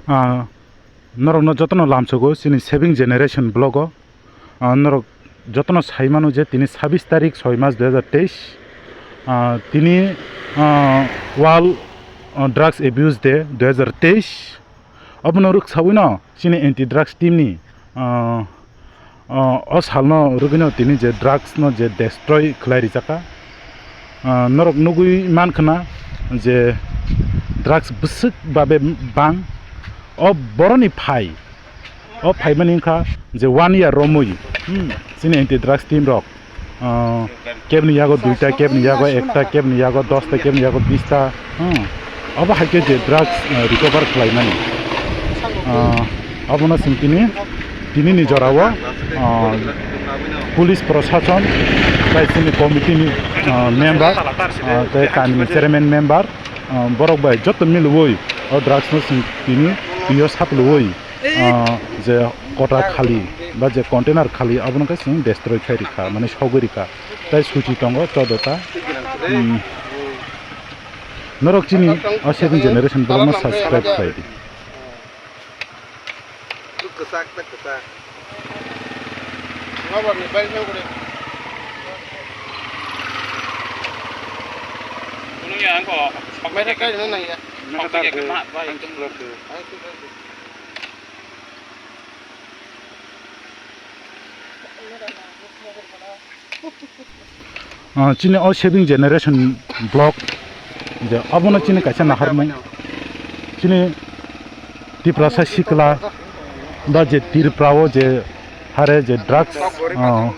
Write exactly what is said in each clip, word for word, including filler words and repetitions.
Ah, norokno jotono lamsogo chini Saving Generation vlog o. Ah, norok jotono sai mano je tini sabis tarik soi mas dui hazar teis. Ah, tini, ah, World, ah, Drugs Abuse Day dui hazar teis. Obono rwksaui no chini anti drugs team ni, ah, ah, o salno rwgwino tini je drugs no je destroy khlai rijaka. Ah, norok nugui mankha na je drugs bwswk babe bang. O boroni phai, o phaimani wngkha je one year romwi, hmm, chini anti drugs team rok, ah, kebni yago duita, kebni yago ekta, kebni yago dosta, kebni yago bista, hmm. Obo hai khe je drugs, ah, recover khlaimani. Ah, obono chwng tini, tini ni jora o, ah, police prosason, tai chini committee ni, ah, member, ah, tai kami ni chairman member, ah, borok bai joto milwi o drugs no chwng tini twi o saplwi, ah, je kota khali ba je container khali abono khe chwng destroy khai rikha, mane sogwi rikha. Tai suchi tongo chodota. Hmm. Norok chini o Saving Generation vlog no subscribe khlai di. Kwchak ta kwchak. Rubber ni bai thang kore. Kunung ya angko. Mai ta kai na nang ya. Sok ta ke ma bai. Ah, chini o Saving Generation vlog je abono chini kaisa naharmung. Chini Tiprasa sikla ba je Tripura o je hare je drugs, ah,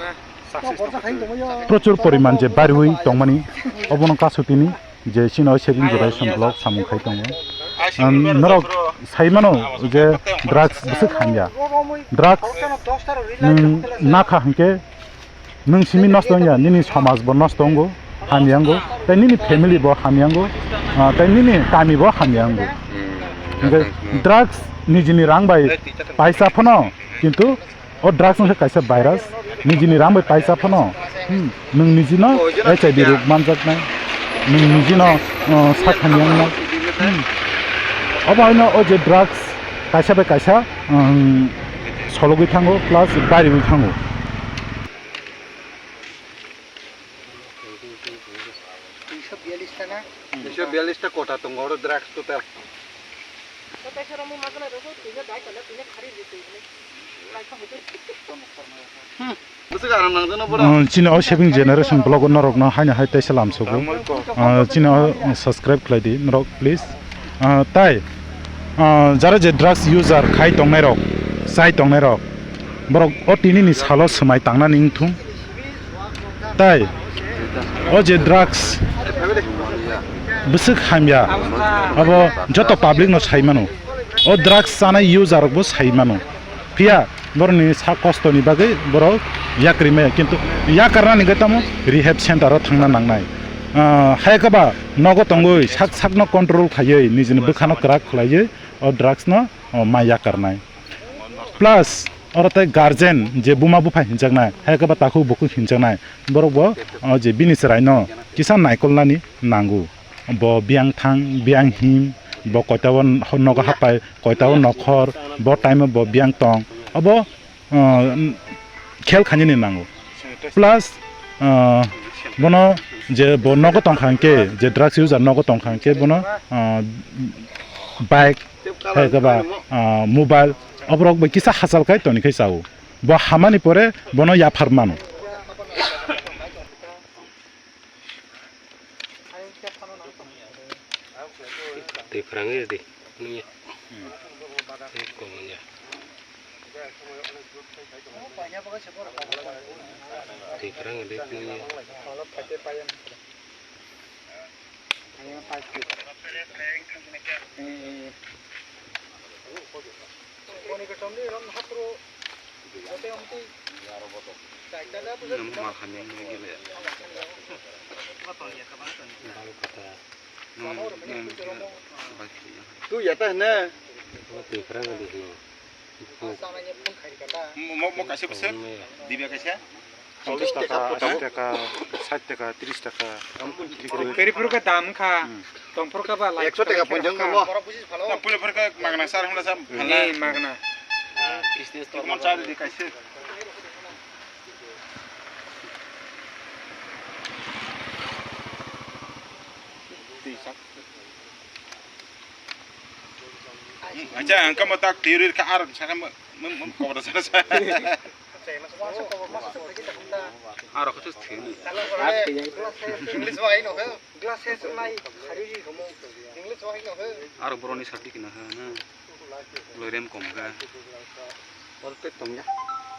prochur poriman je bariwi tongmani, obono kasu tini je chini o Saving Generation vlog samung khai tongo. Ang norok sai mano je drugs bwswk hamya. Drugs nwng nakha hwnkhe nwng simi nosto wngya, nini somaj bo nosto wngo, hamya wngo, tai nini family bo hamya wngo, ah, tai nini kami bo hamya wngo. Hwnkhe drugs nijini rang bai paisa phano, kintu o drugs wngkha kaisa virus, nijini rang bai paisa phano, hmm, nwng nijino H I V rok manjaknai, nwng nijino, uh, sak hamya wngnai. Hmm. Obo haino o je drugs kaisa bai kaisa, um, sologwi thango plus bariwi thango. Duiso biyallis ta na? Duiso biyallis ta kota tongo oro drugs total. Bwswk aram nangjakno boro. Uh, chini o Saving Generation vlog o norokno haino hai teisa lamsogo. Uh, chini o subscribe khlai di norok please. Uh, tai, uh, jara je drugs user khai tongnai rok, chai tongnai rok, borok o tini ni salo swmai tangnani wngthung. Tai o je drugs bwswk hamya, abo joto public no sai mano. O drugs chanai user rok bo sai mano. Phiya borokni sak kosto ni bagwi borok yakarwi maya, kintu yakarnani hwnkhe tamo rehab center o thangna nangnai. Ah, hayakhe ba nogo tongwi sak sakno control khaiwi nijini bwkhano kwrak khlaiwi o drugs no, oh, ma yakarnai. Plus oro tei guardian je buma bupha hinjaknai, hayakhe ba takhuk bukhuk hinjaknai, borok bo, oh, je bini chwraino kisa naikolnani nango. Bo biyang thang, biyang him, bo koita o nogo hapai, koita o nokhor, bo time o bo biyang tong, obo, uh, khel khainani nango. Plus, uh, bono je bo nogo tongkha hwnkhe, je drugs user nogo tongkha hwnkhe bono, uh, bike, hai khe ba, uh, mobile, oborok bai kisa hachal khai toni khai chao. Bo hamani pore bono yaphar mano. Twi phrangwi rwdi. Nungya. Twi kongya. Twi phrang rwdi nungya. Tu ya ta ne. Mo, mo kaisa bwswk, dibe kaisa. Ponchas taka, ashi taka, sait taka, tris taka. Kari phuru khe dam kha. Hmm. Tong phuru khe ba lai. Ekso taka ponchas kha. Pule phuru khe magna sar hwnla sa phalna. Ni magna. Mon sa di kaise. Acha, ang kamo tak theory ka ar sa ka mo, mo, mo, ko sa sa. Aro kho thini. English wa ino he. Glass he nai khari ri komo. English wa ino he. Aro boroni sati kina ha na. Lorem kom ga. Oro te tong ya.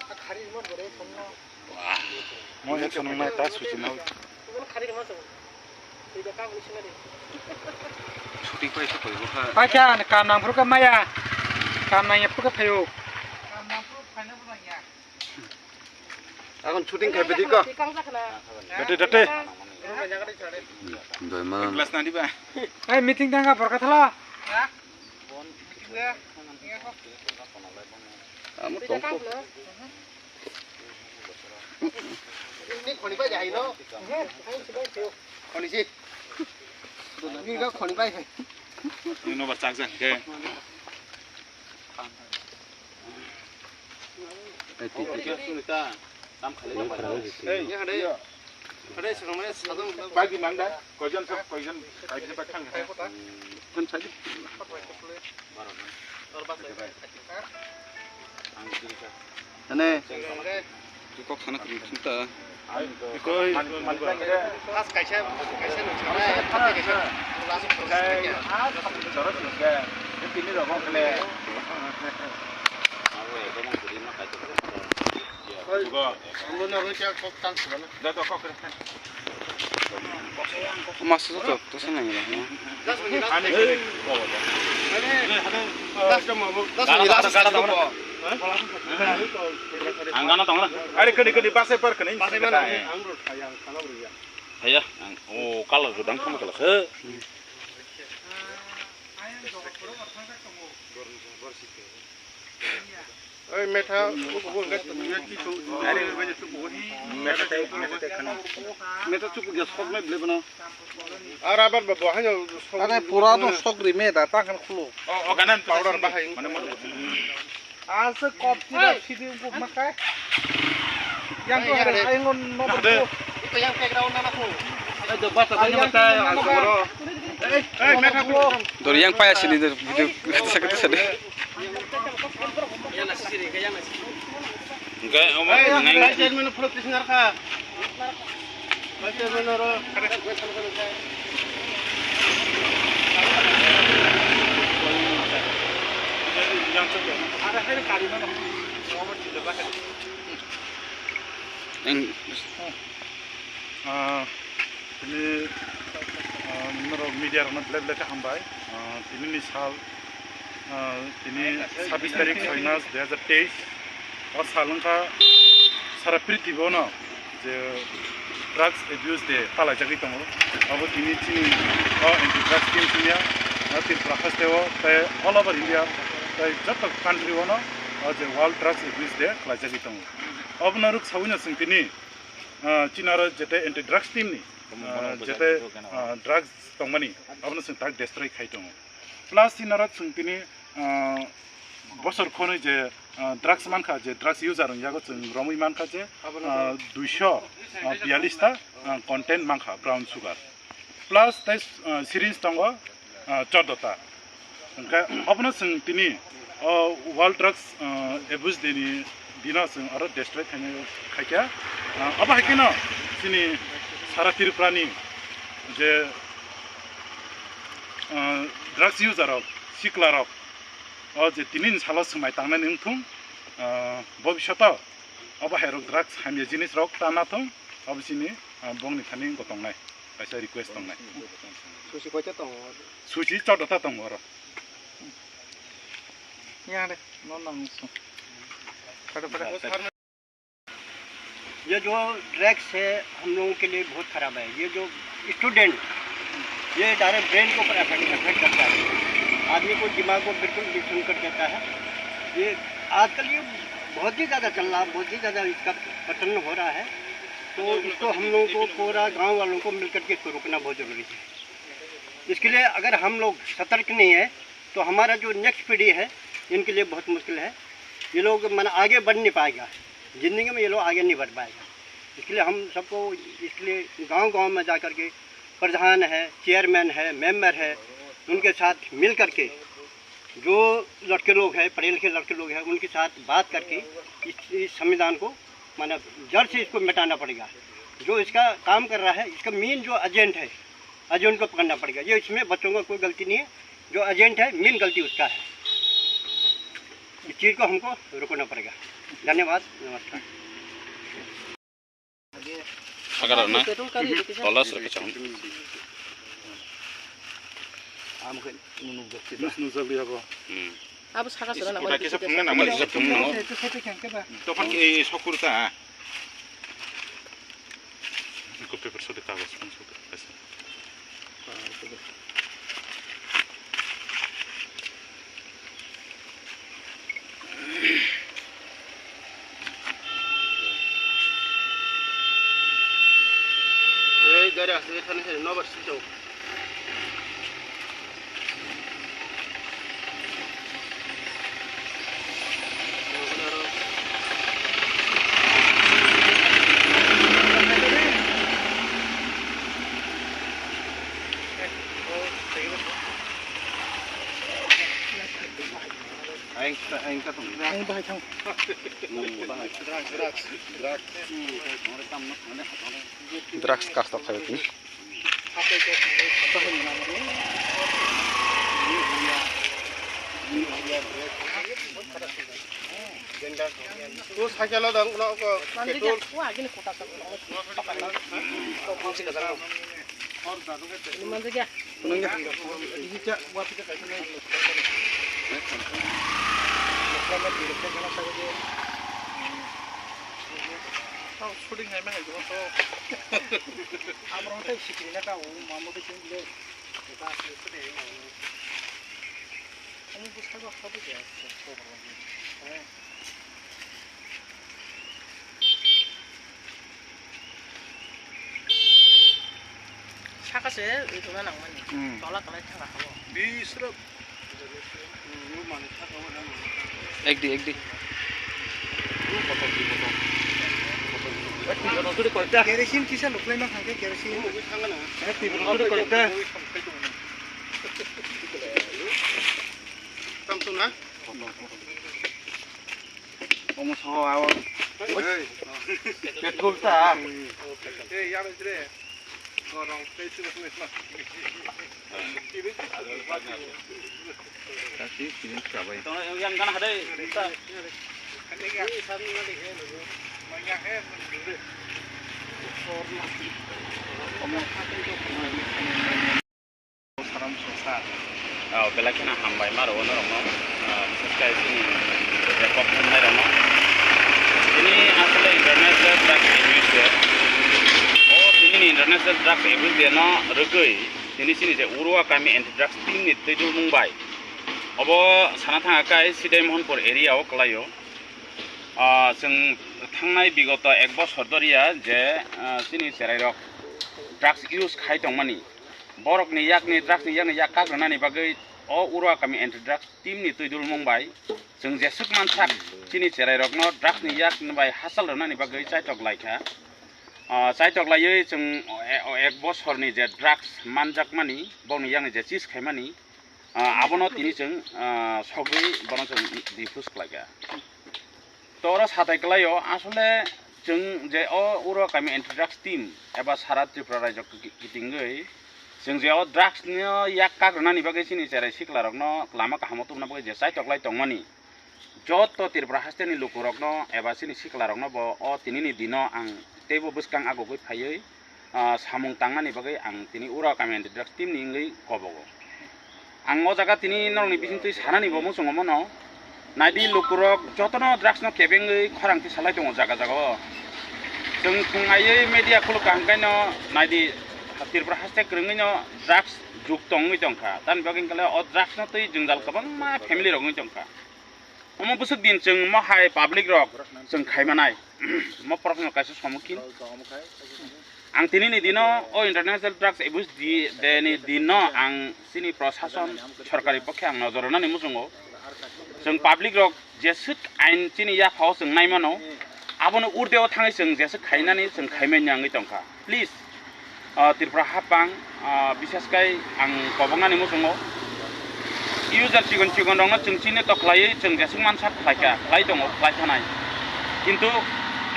Khari ri mo bore tong na. Mo ek sonong nai ta suci nau. Khari ri mo tong. Shooting pai sa pai bo kha. Paikha, kam nang phuru khe maya. Kam nang ya phuru khe phaio. Akon shooting khai bidi ko. Date, date. Doi man. Glass nadi ba. Ai, meeting tangka borka thala. Amo tongko. Ni khoni pai jai no. Khoni si. Ni ga khoni pai. Ni no ba chak jang ke. Ai, ti, ti, ti. Ei, hade. Hade, swnamani sadong. Bagi mangda. Koijon sok, koijon. Bagi se bakang. Kan saja. Ane. Kok sana kiri kita. Koi. Pas kaisa, kaisa nung sana, pas kaisa. Choro singke. Tini rokok kene. Abo ekdom budi ma kaisa. Jugo. Joto kok kene. Masa joto, to sana ya. Ani kene. Ang gana tong na. Ari kene kene base par kene. Base mana? Haya, ang, oh, kalar gudang kamu kalas, he. Oi, metha, uku, uku, enggak, enggak, itu, itu, itu, itu, itu, metha teh, metha teh khana. Metha cukup ya, sok me beli bana. Ar abar ba, ba, hanya sok. Ane pura to sok ri me da, ta kan khulu. Oh, oh, kanan powder bahai. Mana, mana. Asa kop tira sidi uku makai. Yang ko hai, hai ngon no ko. Ito yang background na ko. Ai do bata tanya bata, asa bro. Ei, ei, metha ko. Dori yang paya sini dor video kata sakit tadi. Enggak, omong. Hey, ngai. Chairman photo tisnar kha. Ang, ah, tini, ah, norok media rokno belai belai khe hambai. Ah, tini ni sal Ah, tini sabbish tarik soi mas dui hazar teis, o sal wngkha sara prithibi ono je drugs abuse day palaijagwi tongo. Abo tini chini o anti drugs team simiya, o Tripura haste o tei all over India tei joto country ono o je World Drugs Abuse Day khlaijagwi tongo. Obono rwk sawino chwng tini, ah, chini aro jete anti drugs team ni, ah, jete, ah, drugs tongmani abono chwng tak destroy khai tongo. Plus tini oro chwng tini, ah, bosor khonwi je, ah, drugs mankha, je drugs user wngyago chwng romwi mankha je, ah, duiso, ah, biyallis ta, ah, content mankha brown sugar. Plus tei, ah, syringe tongo, ah, chordo ta. Hwnkhe obono chwng tini o World Drugs, ah, Abuse Day ni dino chwng oro destroy khainai khaikha. Ah, obo hai kheno chini sara Tripura ni je, ah, drugs user rok, sikla rok, o je tini ni salo swmai tangnani wngthung, ah, bobishoto obo hai rok drugs hamya jinis rok ta nathung, obo chini, ah, bongni thani wngkha tongnai, kaisa request tongnai. Susi koita tongo? Susi chordo ta tongo oro. Yang de, no nang su. Pada, pada. ये जो ड्रग्स है, हम लोगों के लिए बहुत खराब है। ये जो स्टूडेंट, ये डायरेक्ट ब्रेन के ऊपर अफेक्ट, अफेक्ट करता है, आदमी को दिमाग को बिल्कुल डिसफंक्शन कर देता है। ये आजकल ये बहुत ही ज़्यादा चल रहा है, बहुत ही ज़्यादा इसका प्रचलन हो रहा है। तो इसको हम लोगों को, पूरा गांव वालों को मिलकर के इसको रोकना बहुत ज़रूरी है। इसके लिए अगर हम लोग सतर्क नहीं है, तो हमारा जो नेक्स्ट पीढ़ी है, इनके लिए बहुत मुश्किल है। ये लोग, माने, आगे बढ़ नहीं पाएगा, ज़िंदगी में ये लोग आगे नहीं बढ़ पाएगा। इसके लिए हम सबको, इसके लिए गांव-गांव में जा कर के प्रधान है, चेयरमैन है, मेंबर है, उनके साथ मिल कर के जो लड़के लोग हैं, पढ़े लिखे लड़के लोग हैं, उनके साथ बात करके इस, इस संविधान को, माने, जड़ से इसको मिटाना पड़ेगा। जो इसका काम कर रहा है, इसका मेन जो एजेंट है, एजेंट को पकड़ना पड़ेगा। ये इसमें बच्चों का कोई गलती नहीं है, जो एजेंट है, मेन गलती उसका है। इस चीज़ को हमको रोकना पड़ेगा। धन्यवाद, नमस्कार। Agara na? Petrol kari education. Tola sir kachang. Am khe nunu bekti. Nus nusal dia bo. Hmm. Abo saka saka na. Kisa phungnai na, kisa phungnai na. Topan ke sokur ta. Ko paper sode kagos pun sode. Ei, gari asli thani sini nobar sini jauh. Aing, aing ka tong. Aing bahai thang. Hmm, bahai. Drugs, drugs, drugs. Drugs kasta khayo tini. O cycle o dong, no, ko petrol. Shooting hai mano to. Amo rong tai sikiri na ka, o mamo de chum le. Ani bwskango habu de. Saka se ithuna nangmani. Hmm. Tola kalai thaka habo. Bisrok. Ekdi, ekdi. Kerosene kisa luklai ma khangke kerosene. Eh, tibur kuri korta. Tamsuna. Omo soho awo. Hey. Petrol ta. Hey, yabe sire. Gorong tei sire sire. Kasi sini kabai. Yang kan ada. Ini sabi ngali. Manya he. Omo. Oh, belai kheno hambai ma rwo norokno, ah, bises khe chini je kok thumnairokno. Tini asole International Drugs Abuse Day. O tini ni International Drugs Abuse Day no rwgwi tini chini je Urua kami anti drugs team ni twi dulmung bai obo sana thang kha kai Sidai Mohanpur area o kwlaio. Ah, chwng thangnai bigoto ek bosor doriya je, ah, chini cherairok drugs use khai tongmani. Borokni yakni, drugs ni yakni yak kak rwnani bagwi o Urua kami anti drugs team ni twi dulmung bai chwng jeswk mansak chini cherairokno drugs ni yak bai hachal rwnani bagwi chaitok lai kha. Ah, chaitok laiwi chwng o, e-, o ek bosorni je drugs manjakmani, bokni yakni je cheese khaimani, ah, abono tini chwng, ah, sogwi bono chwng diffuse khlai kha. To oro satai kwlaio, asole chwng je o Urua kami anti drugs team eba sara Tripura rajyo ki-, kitingwi chwng je o drugs no yak kak rwnani bagwi chini cherai sikla rokno lama kahamo tubuna bagwi je chaitok lai tongmani, joto Tripura haste ni luku rokno eba chini sikla rokno bo o tini ni dino ang teibo bwskang agugwi phaiwi ah, samung tangnani bagwi ang tini Urua kami anti drugs team ni wngwi kobogo. Ang o jaga tini norokni bisingtwi sanani bo muchungo mono. Naidi lukurok jotono drugs no kebengwi khorang tisalai tongo jaga jaga o. Chwng thung aiwi media khuluk kaham kaino naidi Tripura haste kwrwngwi no drugs juk tongwi tongkha. Tamni bagwi hwnkhe o drugs no twi jwngjal kwbangma family rok wngwi tongkha. Omo bwswk din chwng mo hai public rok chwng khaimanai. Mo proshno kaisa somukhin. Ang tini ni dino o International Drugs Abuse Di-, Day ni dino ang chini prosason sorkari pokhe ang nojor rwnani muchungo. Chwng public rok jeswk ain chini yaphao chwng naimano, abono urdeo thangwi chwng jeswk khainani chwng khaimani wngwi tongkha. Please, ah, Tripura hapang, ah, biseskai ang koboknani muchungo. User chikon chikon rokno chwng chini to khlaiwi chwng jeswk mansa khlaikha, khlai tongo, khlai thanai. Kintu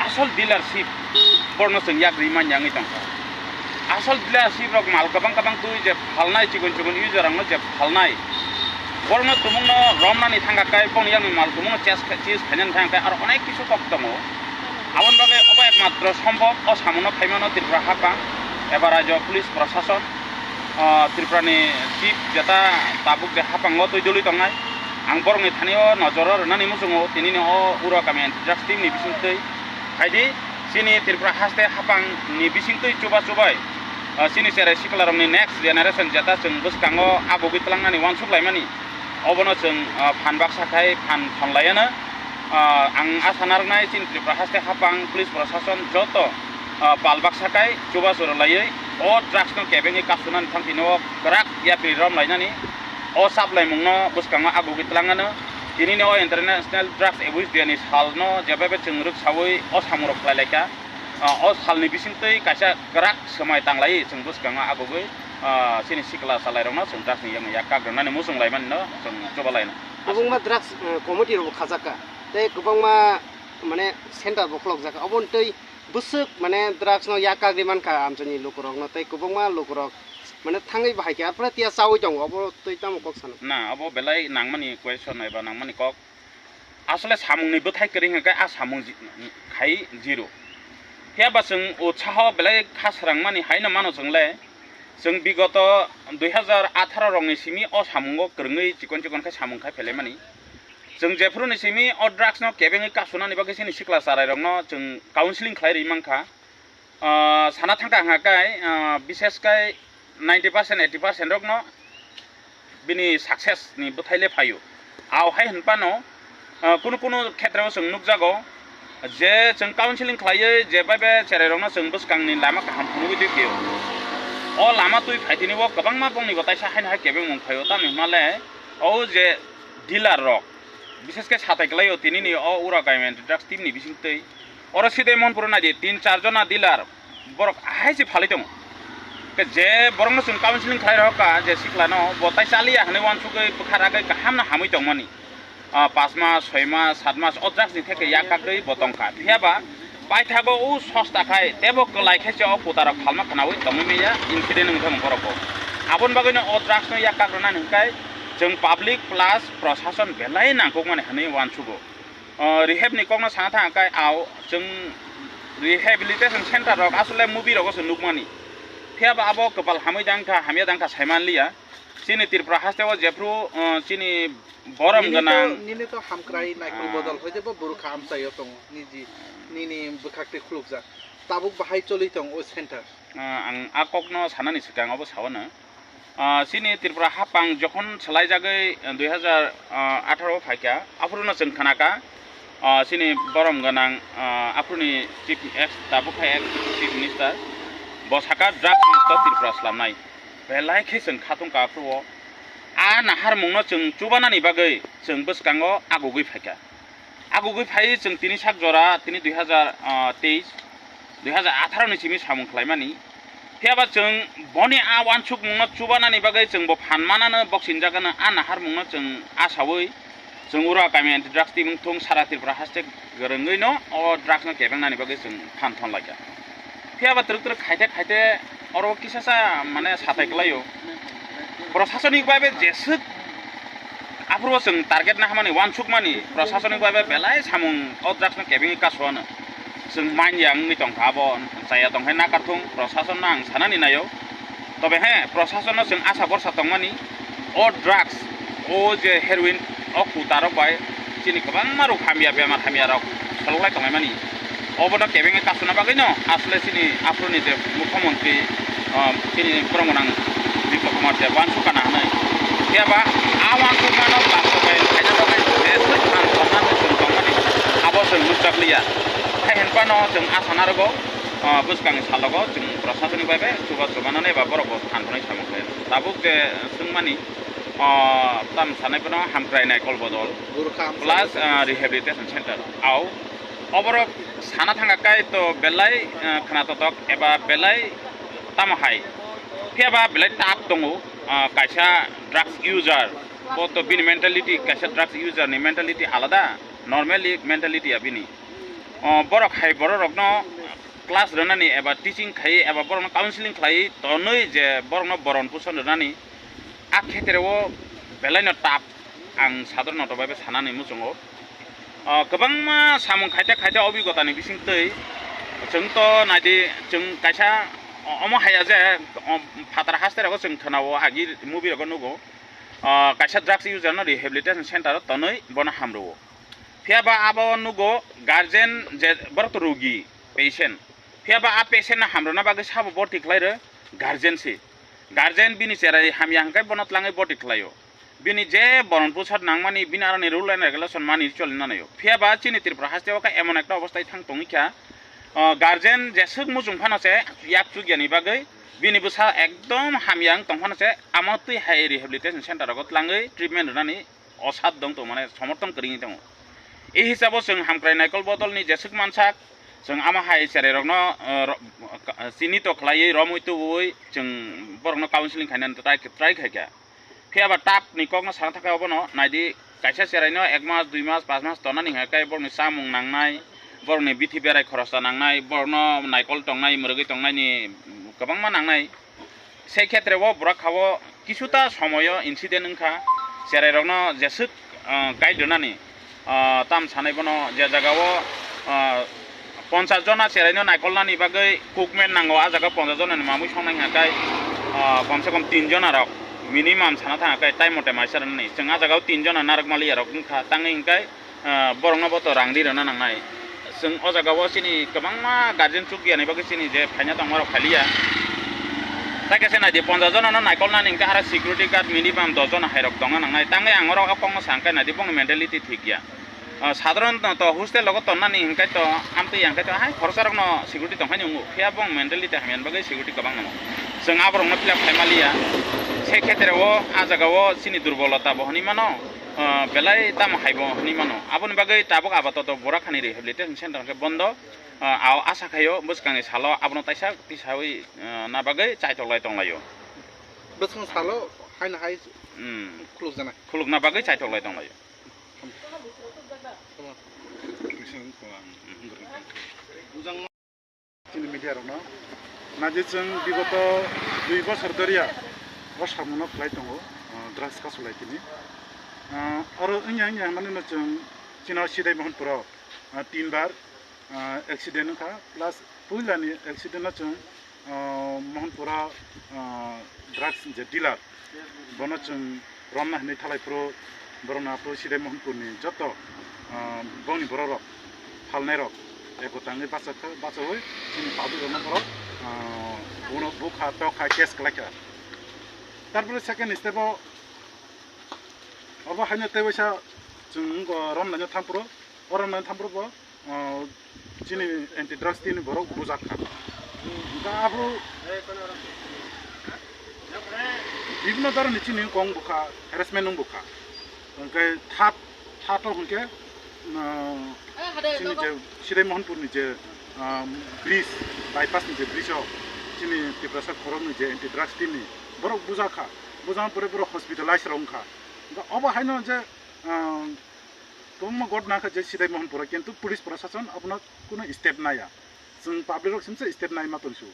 asol dealership borno chwng yak rimani wngwi tongkha. Asol dealership rok mal kwbang kwbang twi je phalnai, chikon chikon user rokno je phalnai, borokno tumungno romnani thangkha kai, boni yakni mal tumungno chase khai, chase khainani thangkha kai, aro onek kisu kok tongo. Aboni bagwi obo ekmatro sombhob, o samungno phaimano Tripura hapang eba rajyo police prosason, ah, Tripurani chief jeta tabuk je hapango twi dwlwi tongnai. Ang borokni thani-o nojoro rwnani muchungo, tinini o ura kami anti-drugs team ni bisingtwi. Haidi chini Tripura haste hapang ni bisingtwi chuba chubai, ah, chini cherai sikla rokni next generation jeta chwng bwskango agugwi twlangnani uansuk laimani. Obono chwng, ah, phan baksa khai phan thonlaiano. Ah, ang asa narwknai chini Tripura haste hapang police prosason joto, ah, pal baksa khai chuba chwrwlaiwi o drugs no kebengwi kasunani thang tini o kwrak yapri rom lainani o chaplaimungno bwskango agugwi twlangnano. Tinini o International Drugs Abuse Day ni salno jebabe chwng rwksawi o samungrok khlai laikha. Ah, o salni bisingtwi kaisa kwrak swmai tanglaiwi chwng bwskango agugwi, ah, chini sikla chalairokno chwng drugs ni yakni yak kak rwnani muchung laimanino chwng chuba laino. Kwbangma drugs, eh, committee rokbo khajak kha, tei kwbangma, mane, center bo khulokjak kha. Oboni twi bwswk, mane, drugs no yak kagwi mankha amchaini lukurokno, tei kwbangma lukurok, mane, thangwi bahai khe, arpore tiya chawi tongo, obo twi tamo kok sano? Na, obo belai nangmani question eba nangmani kok. Asole samungni bwthai kwrwi hwnkhe a samung ji-, khai zero. Phiya ba chwng utsaho belai kha srangmani haino mano chwng le. Chwng bigoto dui hazar atharo rokni simi o samungo kwrwngwi chikon chikon khe samung khai phelaimani. Chwng jephru ni simi o drugs no kebengwi kasunani bagwi chini sikla chwrairokno chwng counseling khlai rwi mankha. Ah, sana thangkha hwnka kai, ah, bishes kai ninety percent, eighty percent rokno bini success ni bwthai le phaio. Ao hai hwnphano, ah, kunu kunu khetreo chwng nukjago je chwng counseling khlaiwi je bai be cherairokno chwng bwskangni lama kaham phunugwi twi phio. O lama twi phaitini o kwbangma bongni bo taisa haino hai kebengmung phaio, tamni hwnba le o je dealer rok, bishes khe satai kwlaio tinini o ura government drugs team ni bisingtwi. Oro sidai Monpuro naidi tin char jona dealer borok ahai se phalwi tongo. Khe je borokno chwng counseling khlai rokha je siklano bo tai chaliya hwnwi uansugwi bwkha ragwi kaham no hamwi tongmani. Ah, pas mas, soi mas, sat mas o drugs ni theke yak kagwi bo tongkha. Phiya ba paithago o sosta khai tebo kwlai khe se o kutarok phalma khnaui tongwi manya incident wngwi thangma borok bo. Aboni bagwino o drugs no yak kak rwnani hwnkhe chwng public plus prosason belai nangkukmani hwnwi uansugo. O, rehab ni kokno sana thang kai, ao chwng rehabilitation center rok asole movie rogo se nukmani. Phiya ba abo kwpal hamwi dangkha, hamya dangkha saimanliya. Chini Tripura haste o jephru, o, chini borom gwnang. Nini to, nini to hamkrai naikol bodol hoi de bo burkha amchaio tongo, niji, nini bwkhak twi khulukjak. Tabuk bahai choli tong o center. Ah, ang a kokno sanani swkang obo sawano. Ah, chini Tripura hapang jokhon swlaijagwi, ah, dui hazar atharo phaikha, aphuru no chwng khnakha, ah, chini borom gwnang, ah, aphuruni chief ex, tabuk khe ex chief minister, bo saka drugs mukto Tripura slamnai. Belai khe chwng khatungkha aphuru o. A naharmungno chwng chubanani bagwi chwng bwskango agugwi phaikha. Agugwi phaiwi chwng tini sak jora, tini dui hazar teis, dui hazar atharo ni simi samung khlaimani. Phiya ba chwng boni a uansukmungno chubanani bagwi chwng bo phan manano, boksinjagano a naharmungno chwng asaui chwng ura kami anti drugs team wngthung sara Tripura haste kwrwngwi no o drugs no kebengnani bagwi chwng phan thon laikha. Phiya ba twrwk twrwk khaite khaite oro kisa sa mane satai kwlaio. Prosasonik bai be jeswk aphuru chwng target na hamani, uansukmani, prosasonik bai be belai samung o drugs no kebengwi kasoano. Chwng manya wngwi tongkha abo, chaya tongkhe nakathung, prosason no ang sanani naio. Tobe he, prosason no chwng asa borsa tongmani, o drugs, o je heroin, o kutarok bai chini kwbangma rok hamya bemar hamya rok soloklai tonglaimani. Obono kebengwi kasuna bagwino asle chini aphuruni je mukhyamantri, ah, chini borok gwnang Biplab Kumar Deb uansukha na hwnwi. Phiya ba a uansukmano bwskango khaina bagwi jeswk phan tongna Ya, hai hinphano chwng asa narogo, ah, bwskangni salogo chwng prosasonik bai bai chuba chubanani eba borok bo thanthani samung khlai. Tabuk je swngmani, ah, tam sanai phano hamkrai naikol bodol Gurkha hamkrai plus, ah, rehabilitation center. Au, oborok sana thangkha kai to belai, ah, khna totok eba belai tamo hai. Phiya ba belai tough tongo, ah, kaisa drugs user. Bo to bini mentality, kaisa drugs user ni mentality alada, normally mentality ya bini. O, borok hai bororokno class rwnani eba teaching khai eba borokno counseling khlai tonwi je borokno boron puson rwnani, a khetreo belaino tough ang sadharanoto bai sanani muchungo. O, kwbangma samung khaite khaite obhigotani bisingtwi chwng to naidi, chwng kaisa o-, omo haya je, o, phatar haste rogo chwng khwnao agi movie rogo nugo. O, kaisa drugs user no rehabilitation center o tonwi bono hamrwo. Phiya ba abo nugo guardian je borok to rogi, patient. Phiya ba a patient no hamrwna bagwi sabo borti khlai rw guardian se. Guardian bini cherai hamya hwnkhe bono tlangwi borti khlaio. Bini je boron pusat nangmani bini aroni rule and regulation mani choli nanaio. Phiya ba chini Tripura haste o khe emon ekta obostai thang tongwi kha. O, guardian jeswk muchung phano se yak chukya ni bagwi bini bwsa ekdom hamya wng tong phano se amo twi hai rehabilitation center rogo tlangwi treatment rwnani osat dong tongo, mane somorthon kwrwi wng tongo. E hisabo chwng hamkrai naikol bodolni jeswk mansak, chwng ama hai cherai rokno, eh, ro-, chini to khlaiwi romwi tubui chwng borokno counseling khainani try, try khaikha. Phiya ba tough ni kokno sana thangkha obono naidi, kaisa cherai no ek mas, dui mas, panch mas tonnani hwnka khe borokni chamung nangnai, borokni bithi berai khorosta nangnai, borokno naikol tongnai, mwrwgwi tongnaini kwbangma nangnai. Sei khetre o bwrak kha o kisuta somoyo incident wngkha, cherai rokno jeswk, ah, guide rwnani, ah, tam sanai bono je jaga o, ah, ponchas jona cherai no naikolnani bagwi cookman nango, a jaga ponchas jona ni mamwi songnai hwnka khe, ah, komse kom tin jona rok minimum sana thangkha khe time mote maisa rwnani. Chwng a jaga o tin jona narwk maliya rok wngkha, tangwi hwnka khe ah, borokno bo to rang ri rwna nangnai. Chwng o jaga o chini kwbangma guardian chukya ni bagwi chini je phaina tongma rok phaliya. Tai khe se naidi ponchas jona no naikolnani hwnkhe aro security guard minimum dos jona hai rok tongna nangnai. Tangwi ang oro o kokno sa hwnkhe naidi bongni mentality thik ya. Ah, sadharon to hostel rogo tonnani hwnkhe to amtwi ya hwnkhe to hai khoroksa rokno security tongkhaini wngo. Phiya bong mentality hamya ni bagwi security kwbang nango. Chwng aborokno philap khai maliya. Se khetre o a jaga o chini durbolota bo hwnwi mano. Ah, belai tamo hai bo hwnwi mano. Aboni bagwi tabuk apatot Borakhani rehabilitation center hwnkhe bondo. Ah, ao asa khaio bwskangni salo abono taisa tisawi, ah, na bagwi chaitok lai tong laio. Bwskang salo haino hai Hmm. Khulukjana. Khulukna bagwi chaitok lai tong laio. Tamo. Chini media rokno naidi chwng bigoto dui bosor doriya o samungno khlai tongo, ah, drugs kasu lai tini. Ah, oro wngya wngya hwnmani no chwng chino Sidai Mohanpuro, ah, tin bar, ah, accident wngkha, plus puilani accident no chwng, ah, Mohanpuro, ah, drugs je dealer, bono chwng romna hinwi thalai phuru borokno aphuru Sidai Mohanpurni joto, ah, bongni borok rok phalnai rok eko tangwi bachakha, bachawi chini public rokno borok, ah, bono bukha tokha case kwlaikha. Tarpore second step o obo haino tei waisa chwng wngkha romnaino thampro, o romnaino thampro bo, ah, chini anti drugs team ni borok bujak kha. Hwnkhe abo bibhinno dhoroner chini kong bukha, harassment wng bukha. Hwnkhe third, third o hwnkhe, ah, chini je Sidai Mohanpur ni je, ah, bridge, bypass ni je bridge o chini Tiprasa khorok ni je anti drugs team ni borok bujak kha. Bujak pore borok hospitalize rok wngkha. Hwnkhe obo haino je, ah, kwbangma ghotna khe je Sidai Mohanpura, kintu police prosason abono kuno step naya. Chwng public rok simsa step nai ma tongsu.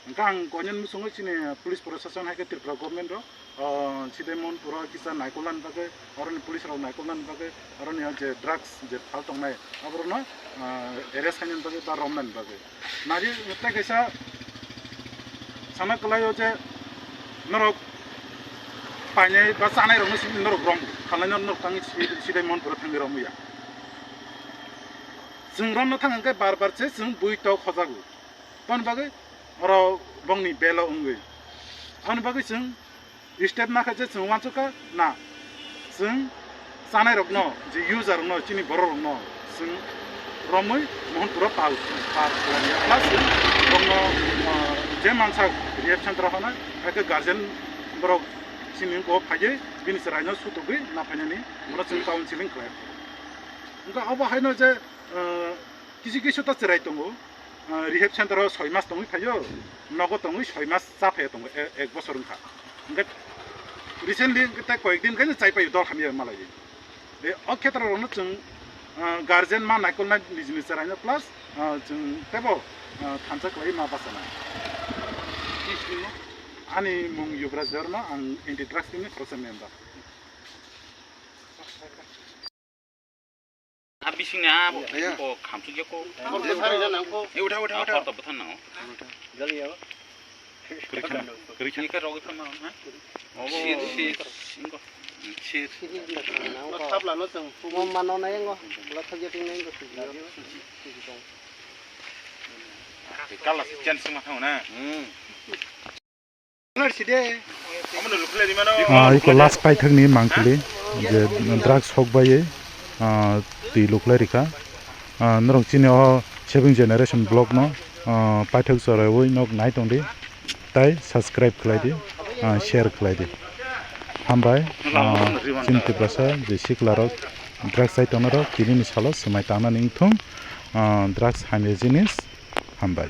Hwnkhe ang koinani muchungo chini police prosason hai khe Tripura government rok, ah, Sidai Mohanpura kisa naikolnani bagwi, oroni police rok naikolnani bagwi, oroni je drugs je phal tongnai, aborokno, ah, arrest khainani bagwi ba romnani bagwi. Nari tei kaisa sana kwlaio je norok painai ba chanai rokno simi norok rom, khalai norok tangwi si-, Sidai Mohanpura thangwi romya. Chwng romno thang hwnkhe bar bar se chwng bui tok hojago. Toni bagwi oro bongni belo wngwi. Aboni bagwi chwng step nakha je chwng uansukha na chwng chanai rokno je user rokno chini borok rokno chwng romwi Mohanpuro pal, pal khlaiya. Plus, bongno, ah, je mansa rehab center hwnwi, haikhe guardian borok chini bo phaiwi bini chwraino sutugwi naphainani bono chwng counseling khlai. Wngkha obo haino je, ah, kisu kisu ta chwrai tongo, ah, rehab center o soi mas tongwi phaio, nogo tongwi soi mas cha phaiya tongo, e-, ek bosor wngkha. Hwnkhe recently hwnkhe tei koyek din khe chai phaiwi dol hamya malaiwi. E, o khetrorokno chwng, ah, guardian ma naikolnai nijini chwraino plus, ah, chwng teibo, ah, thansa khlaiwi ma bachanai. Ani mung Yuvraj Debbarma, ang anti drugs team ni khoroksa member. A bising ni a bo, ya, bo khamsuk ya ko. Bwthar rwjak nang ko. E, utha, utha, utha. Hor to bwthar nango. Kwrwi khana, kwrwi khana. Nika rogwi phano, ha? Sir, sir. Sir. Sir. Tabla no chwng. Mo mano na yango. Bwla thok ya ting na yango. Kala si chen sima thang na. Hmm. Ah, iko last paithakni mangpili je drugs hok baiwi, ah, twi luklai rikha. Ah, norok chini o Saving Generation vlog no, ah, paithak choraiwi nok nai tongdi, tai subscribe khlai di, ah, share khlai di. Hambai, ah, chini Tiprasa je sikla rok drugs chai tongnai rok tini ni salo swmai tangnani wngthung, ah, drugs hamya jinis, hambai.